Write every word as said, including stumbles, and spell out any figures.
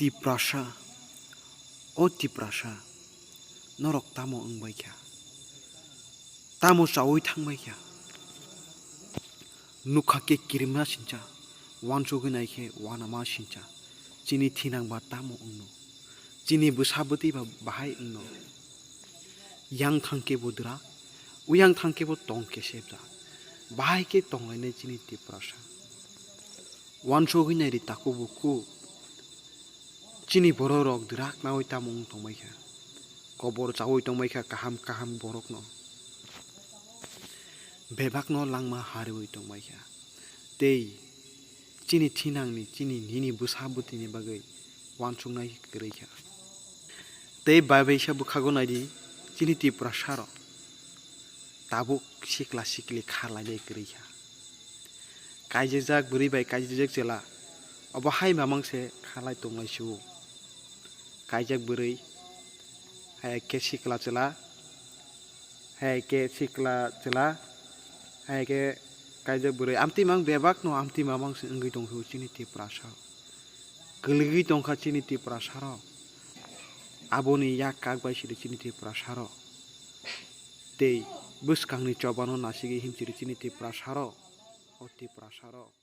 Tiprasa, o Tiprasa, norok tamo wngbaikha? Tamo chaui thangbaikha? Nukha khe kirimma sincha, uansugwi nai khe uanama sincha. Chini thinang ba tamo wngno? Chini bwsa bwtwi ba bahai wngno? Yang thang khe bo dwrak, uyang thang khe bo tong kesepjak. Bahai khe tonglainai chini Tiprasa. Uansugwi naidi takhuk bukhuk. Chini borok rok dwrak naui tamo wng tongbaikha. Kobor chaui tongbaikha kaham kaham borokno. Bebakno langma hariui tongbaikha. Tei chini thinangni, chini nini bwsa bwtwini bagwi uansuknai kwrwi kha. Tei bai bai sa bwkhago naidi chini Tiprasa rok tabuk sikla sikli kha lainai kwrwi kha. Kaijajak bwrwi bai kaijajak chwla, obo hai mamang se khalai tonglai sio. Kaijak bwrwi, hai khe sikla chwla, hai khe sikla chwla, hai khe kaijak bwrwi. Amtwi mang bebak no amtwi mamang se wngwi tong sio chini Tiprasa rok. Kwlwgwi tongkha chini Tiprasa rok. Aboni yak kak bai sidi chini Tiprasa rok. Tei bwskangni chobano nasigwi himchiri chini Tiprasa rok. O Tiprasa rok.